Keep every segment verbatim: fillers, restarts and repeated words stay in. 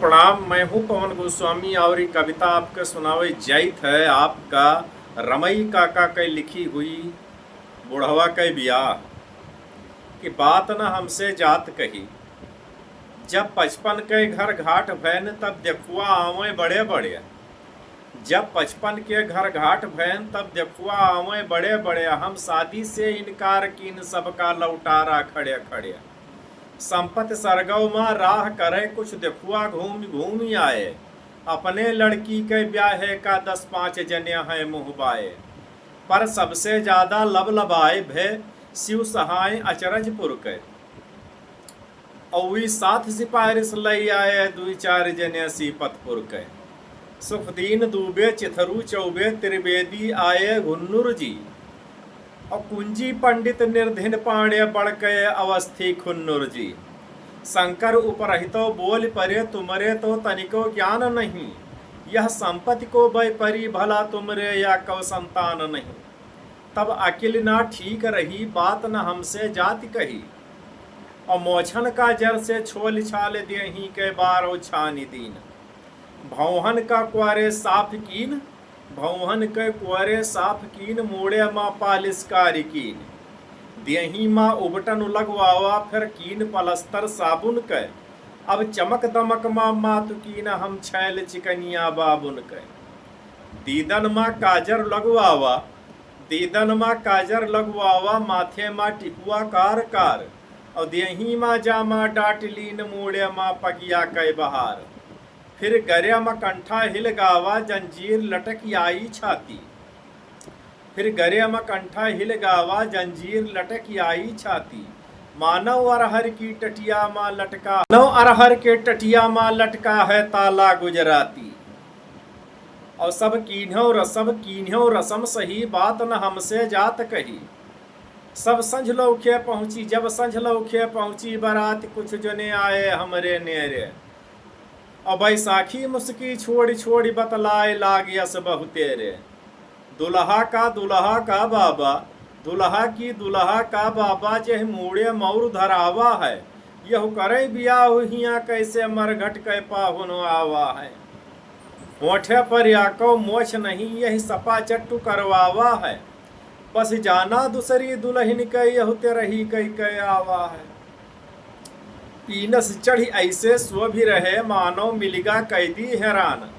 प्रणाम, मैं हूँ पवन गोस्वामी और ये कविता आपके सुनावे जाइत है आपका रमई काका के लिखी हुई बुढ़वा के बियाह। कि बात न हमसे जात कही, जब पचपन के घर घाट भैन तब देखुआ आवे बड़े बड़े। जब पचपन के घर घाट भैन तब देखुआ आवे बड़े बड़े। हम शादी से इनकार कीन सबका लौटारा खड़े खड़े। संपत्ति सरगव मा राह करे कुछ देखुआ घूम घूम आए। अपने लड़की के ब्याहे का दस पाँच जने हैं मुँह बाए। पर सबसे ज्यादा लबलबाए भे शिव सहाय अचरजपुर के। और वी साथ सिफारिश लई आए दुई चार जने सीपतपुर के। सुखदीन दुबे, चिथरू चौबे, त्रिवेदी आए घुन्नुर जी। और कुंजी पंडित निर्धिन पांडे बड़के अवस्थी खुन्नुर जी। शंकर उपरहितो बोल परे, तुमरे तो तनिको ज्ञान नहीं। यह संपत्ति को व्यापारी भला तुमरे या कौ संतान नहीं। तब अकिल ना ठीक रही, बात न हमसे जाति कही। और मोछन का जर से छोल छाल देही के बारो छानी दीन। भौहन का क्वारे साफ कीन, भौहन के क्वारे साफ कीन, मूड़े मा पालिश कारी कीन। देही मा उबटन लगवावा, फिर कीन पलस्तर साबुन के। अब चमक दमक मा मातु कीन, हम छैल चिकनिया बाबुन के। दीदन मा काजर लगवावा, दीदन मा काजर लगवावा, माथे मा टिकुआ कार कार। और देही मा जामा डाट लीन, मूड़े मा पगिया कै बहार। फिर गरे मा कंठा हिल गावा, जंजीर लटक आई छाती। फिर गरे मा कंठा हिल गावा, जंजीर लटक आई छाती। मानव अरहर की टटिया मा लटका, मानव अरहर के टटिया मा लटका है ताला गुजराती। और सब कीन्हौ र-, सब कीन्हौ रसम सही, बात न हमसे जात कही। सब संझ लौखे पहुँची, जब संझ लौखे पहुँची बरात, कुछ जने आए हमरे नेरे। और बैसाखी मुस्की छोड़ी छोड़ी बतलाए लाग यस बहुते रे। दुल्हा का, दुल्हा का बाबा, दुल्हा की दुल्हा का बाबा, जेह मूड़े मौर धरावा है। यहु करे बियाह हियाँ कैसे मरघट कै पाहुन आवा है। होठे पर याको मोछ नहीं, यही सपा चट्टू करवावा है। बस जाना दूसरी दुल्हन के, यहु ते रही कई के आवा है। पीनस चढ़ी ऐसे शोभि रहे, मानो मिलिगा कैदी हैरान।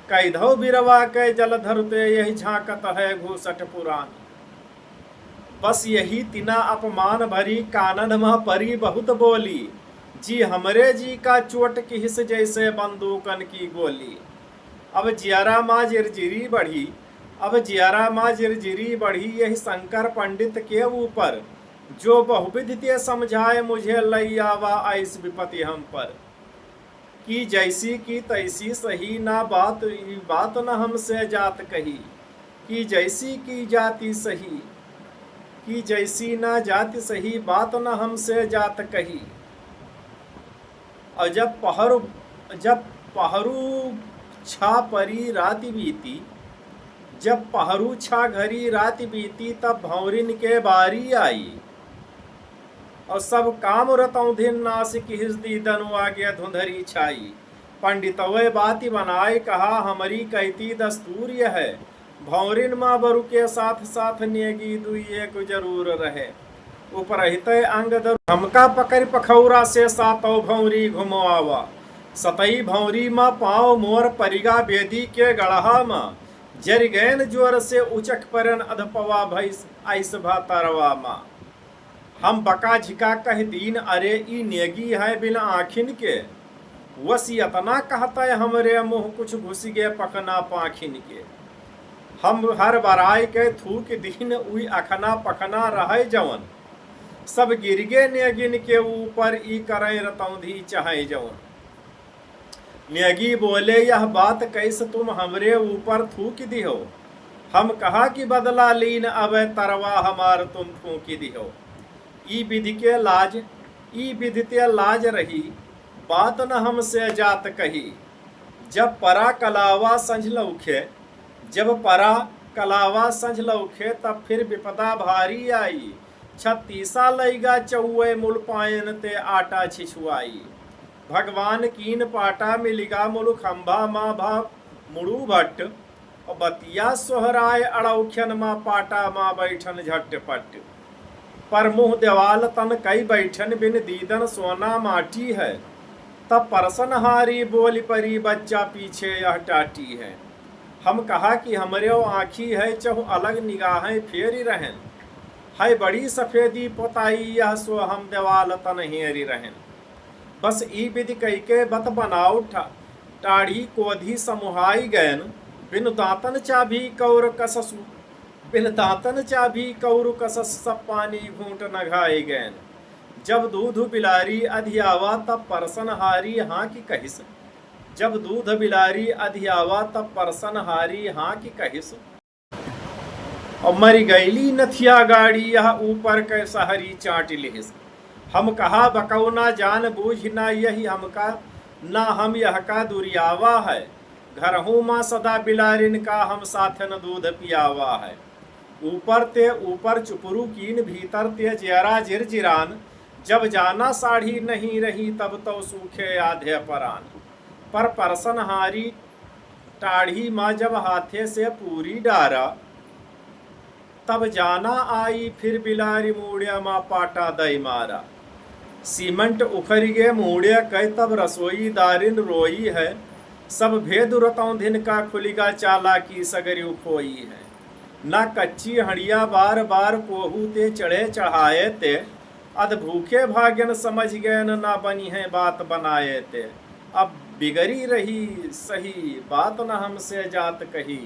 कैधौ बिरवा के जल धरते, यही झांकत है घूसट पुरान। बस यही तिना अपमान भरी, कानन मह परी बहुत बोली। जी हमरे जी का चोट किहिस, जैसे बंदूकन की गोली। अब जियरा मा जिरजिरी बढ़ी, अब जियरा मा जिरजिरी बढ़ी, यही शंकर पंडित के ऊपर। जो बहुविध ते समझाए मुझे, लई आवा ऐस विपति हम पर। कि जैसी की तैसी सही ना बात, ई बात न हमसे जात कही। कि जैसी की जाति सही, कि जैसी ना जाति सही, बात न हमसे जात कही। और जब पहरु, जब पहरु छा परी राति बीती, जब पहरु छा घरी राति बीती, तब भौरिन के बारी आई। और सब काम रतौंधिन नास किहिस, दीदनु आगे धुंधरी छाई। पंडितवे बाति बनाए कहा, हमरी कैती दस्तूर यह है। भौरिन मा बरु के साथ साथ नेगी दुई एक जरूर रहे। उपरहिते अंग दरु हमका पकरि पखौरा से सातौ भौरी घुमवावा। सतई भौरी मा पाँव मोर परिगा बेदी के गड़हा मा। जरि गैन जोर से उचक परन अधपवा भैस आइस भा तरवा मा। हम बका झिका कह दीन, अरे ई नेगी है बिन आँखिन के। वस यतना कहतै हमरे मुँह कुछ घुसि गे पखना पाँखिन के। हम हर बराय के थूक दीन उई अखना पखना रहै जवन। सब गिरिगे नेगिन के ऊपर ई करै रतौंधी चहै जवन। नेगी बोले, यह बात कैस तुम हमरे ऊपर थूकि दिहो? हम कहा कि बदला लीन अब तरवा हमार तुम फूकि दिहो। ई विधि के लाज, ई विधि ते लाज रही, बात न हमसे जात कही। जब परा कलावा संझ लौखे, जब परा कलावा संझ लौखे, तब फिर विपदा भारी आई। छत्तीसा लैगा चौवे मुल पायन ते आटा छिछुआई। भगवान कीन पाटा मिलिगा मुलुखंभा मा भा मुड़ू भट्ट। और बतिया सोहराय अड़ौख्यन मा पाटा मा बैठन झटपट। पर मुँह देवाल तन कई बैठन बिन दीदन सोना माटी है। तब परसनहारी बोलि परी बच्चा पीछे यह टाटी है। हम कहा कि हमरेउ आँखी है चहु अलग निगाहें फेरि रहेन। है बड़ी सफेदी पोताई यह सो हम देवाल तन हेरि रहेन। बस ई बिधि कइके बत बनाउ ठा-, टाढ़ी कोधी समुहाइ गएन। बिनु दाँतन चाभी कउर कससु, बिनु दाँतन चाभी कउर कसस सब पानी घूँट नघाइ गएन। जब दूध बिलारी अधियावा तब परसनहारी हाँकि कहिस। जब दूध बिलारी अधियावा तब परसनहारी हाँकि कहिस। और मरि गइली नथिया गाड़ी यह ऊपर कै सहरी चाटि लिहिस। हम कहा बकौना जान बूझि ना यही हमका, ना हम यहका दुरियावा है। घरहूँ मा सदा बिलारिन का हम साथन दूध पियावा है। ऊपर ते ऊपर चुपरू कीन भीतर ते जेरा जिरजिरान। जब जाना साढ़ी नहीं रही तब तउ सूखे आधे परान। पर परसनहारी टाढ़ी मा जब हाथे से पूरी डारा, तब जाना आई फिर बिलारी मूड़े मा पाटा दई मारा। सीमेंट उखरि गे मूड़े कै तब रसोई दारिन रोई है। सब भेद रतौंधिन का खुलिगा चालाकी सगरी उखोई है। ना कच्ची हँड़िया बार बार कोहू ते चढ़े चढ़ाए ते। अध भूखे भागेन समझि गएन ना बनिहैं बात बनाए ते। अब बिगरी रही सही बात न हमसे जात कही।